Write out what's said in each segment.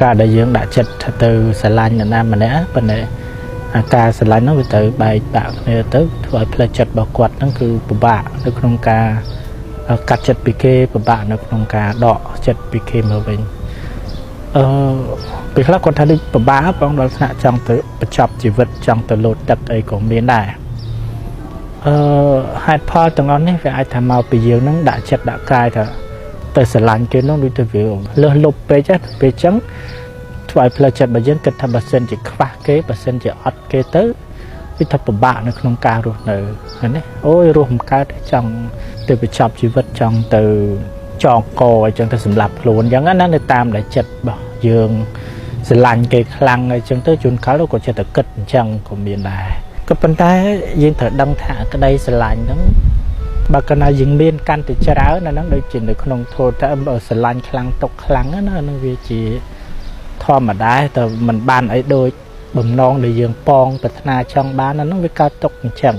ការដែលយើងដាក់ចិត្តថាទៅស្រឡាញ់នរណាម្នាក់ប៉ុន្តែអាការស្រឡាញ់ហ្នឹងវាទៅបែកបាក់គ្នាទៅធ្វើឲ្យផ្លូវចិត្តរបស់គាត់ហ្នឹងគឺពិបាកនៅក្នុងការកាត់ចិត្តពីគេពិបាកនៅក្នុងការដកចិត្តពីគេមកវិញអឺពេលខ្លះគាត់ថាដូចពិបាកបងដល់ថ្នាក់ចង់ទៅបញ្ចប់ជីវិតចង់ទៅលោតទឹកអីក៏មានដែរអឺហេតុផលទាំងអស់នេះវាអាចថាមកពីយើងហ្នឹងដាក់ចិត្តដាក់កាយថាទៅស្រឡាញ់គេនោះដូចទៅវាលើសលប់ពេកណាពេលចឹងធ្វើឲ្យផ្លូវចិត្តរបស់យើងគិតថាបើសិនជាខ្វះគេបើសិនជាអត់គេទៅវាថាពិបាកនៅក្នុងការរស់នៅឃើញទេអូយរស់មិនកើតចង់ទៅបញ្ចប់ជីវិតចង់ទៅចងកអញ្ចឹងទៅសម្លាប់ខ្លួនអញ្ចឹងណានៅតាមដែលចិត្តរបស់យើងស្រឡាញ់គេខ្លាំងអញ្ចឹងទៅជួនកាលក៏ចិត្តតែគិតអញ្ចឹងក៏មានដែរក៏ប៉ុន្តែយើងត្រូវដឹងថាក្តីស្រឡាញ់ហ្នឹងបើកាលណាយើងមានកាន់តែច្រើនអាហ្នឹងដូចជានៅក្នុងធម៌ថាបើស្រឡាញ់ខ្លាំងຕົកខ្លាំងណាហ្នឹងវាជាធម្មតាតែมันបានអីដូចបំណងដែលយើងប៉ងប្រាថ្នាចង់បានអាហ្នឹងវាកើតទុកអញ្ចឹង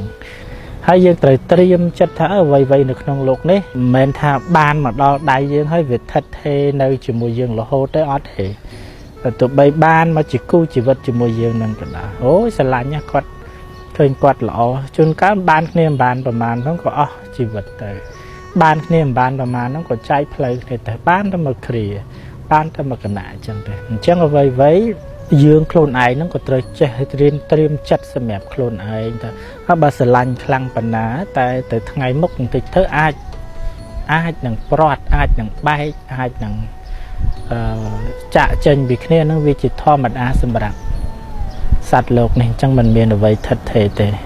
ហើយយើងត្រូវត្រៀមចិត្តថាអ្វីៗនៅក្នុងលោកនេះមិនមែនថាបានមកដល់ដៃយើងហើយវាថិតថេរនៅជាមួយយើងរហូតទេអត់ទេបើទោះបីបានមកជាគូជីវិតជាមួយយើងនឹងក៏ដោយអូយស្រឡាញ់ណាគាត់ឃើញគាត់ល្អជួនកាលបានគ្នាមិនបានប្រមាណហ្នឹងក៏អស់ជីវិតទៅបានគ្នាមិនបានប្រមាណហ្នឹងក៏ចែកផ្លូវគ្នាទៅបានតែមួយគ្រាបានតែមួយគណៈអញ្ចឹងទៅអញ្ចឹងអ្វីៗយើងខ្លួនឯងហ្នឹងក៏ត្រូវចេះរៀនត្រៀមចិត្តសម្រាប់ខ្លួនឯងទៅហើយបើស្រឡាញ់ខ្លាំងប៉ុណ្ណាតែទៅថ្ងៃមុខបន្តិចទៅអាចអាចនឹងព្រាត់អាចនឹងបែកអាចនឹងអឺចាក់ចេញពីគ្នាហ្នឹងវាជាធម្មតាសម្រាប់សត្វលោកនេះអញ្ចឹងมันមានអ្វីថិតថេរទេ។